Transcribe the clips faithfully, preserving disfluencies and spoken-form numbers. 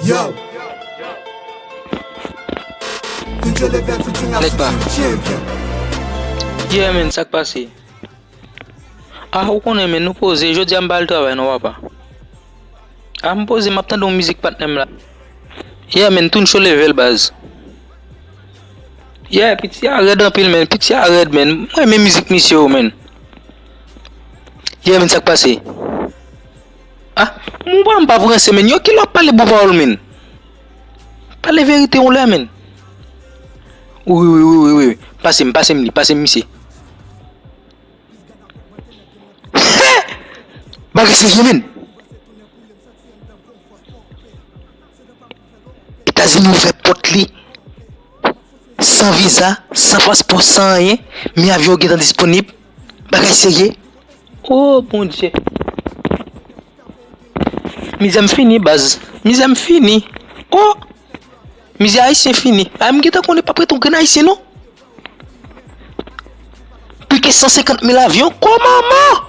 Yo. Nèg pa. Yeah, man, sa k pase? Ah, ou konnen, men nou poze. Jodi a m pa al travay non, papa. Ah, m poze, m ap tande yon mizik patnè m la. Yeah, men, Tuncho level, baz. Yeah, piti a rèd anpil, men. Piti a rèd, men. Mwen renmen mizik misye yo, men. Yeah, men, sa k pase? Ah, mwen pa, m pa pranse, men. Yo, kilè w ap pale bon pawòl, men? Pale verite yon lè, men. Wi, wi, wi, wi, wi. Pase m, pase m li, pase m misye. Bagay serye, men. Etazini ouvè pòt li san viza, san paspò, san anyen, men avyon yo gentan disponib. Bagay serye. Oh, Bondye. Mizè m fini, baz. Mizè m fini. Oh! Mizè ayisyen fini. Ay, m gentan konnen p ap ret yon grenn ayisyen, non. Plis ke san senkant mil avyon. Kòman, man?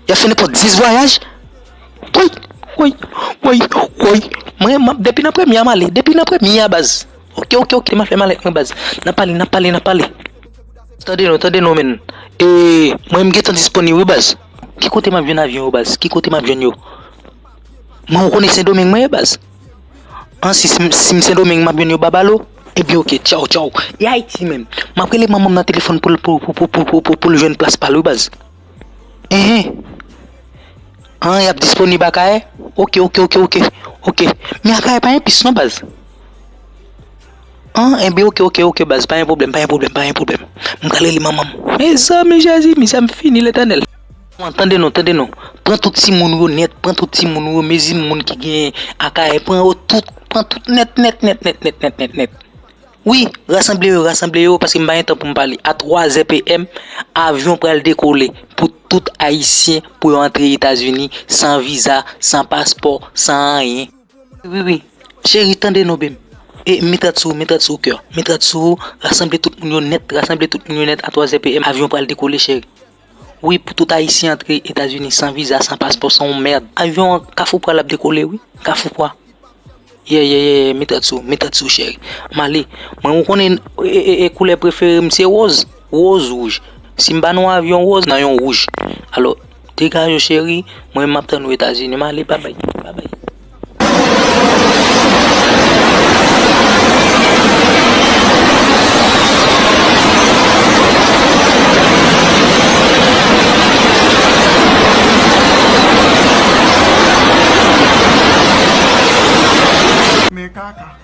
Y ap fè nenpòt dis vwayaj. Woy, woy, woy, woy. Mwen, m ap, depi nan premye a, m ale. Depi nan premye a, baz. Oke, oke, oke, m ap fè malèt mwen, baz. N ap pale, n ap pale, n ap pale. Tande non, tande non, men. E, mwen, m gentan disponib, wi, baz. Ki kote m ap jwenn avyon yo, baz? Ki kote m ap jwenn yo? Mwen, ou konnen Sendomeng mwen ye, baz. An, si, si, si m Sendomeng, m ap jwenn yo Babalo. Ebyen, oke, tchaw, tchaw. E Ayiti menm. M ap rele manman m nan telefòn pou l, pou, pou, pou l jwenn plas pa l, wi, baz. Enhen. An, y ap disponib Akayè? Oke, oke, oke, oke. Oke. Men Akayè pa gen pis non, baz. An, enben, oke, oke, oke, baz. Pa gen pwoblèm, pa gen pwoblèm, pa gen pwoblèm. M ka rele manman m. Mezanmi, Jezi, mizè m fini, Letènèl. Tande non, tande non. Pran tout timoun ou yo nèt, pran tout timoun ou yo, mezi moun ki gen Akayè, pran yo tout, pran tout nèt, nèt, nèt, nèt, nèt, nèt, nèt, nèt. Wi, rasanble yo, rasanble yo, paske m pa gen tan pou m pale. A twa zè P M, avyon pral dekole pou tout Ayisyen pou yo antre Etazini san viza, san paspò, san anyen. Wi, wi. Cheri, tande non, bem. E, met rad sou ou, met rad sou ou, kè. Met rad sou ou, rasanble tout moun yo nèt, rasanble tout moun yo nèt, a twa zè P M, avyon pral dekole, cheri. Wi, pou tout Ayisyen antre Etazini san viza, san paspò, san yon mèd. Avyon an Kafou Pwa l ap dekole, wi. Kafou Pwa. Ye, ye, ye, ye, met rad sou, met rad sou, cheri. M ale. Mwen, ou konnen, e, e, e, koulè prefere m se wòz. Wòz, wouj. Si m pa nan yon avyon wòz, nan yon wouj. Alò, degaje w, cheri. Mwen, m ap tann ou Etazini. M ale, babay, babay. Men kaka.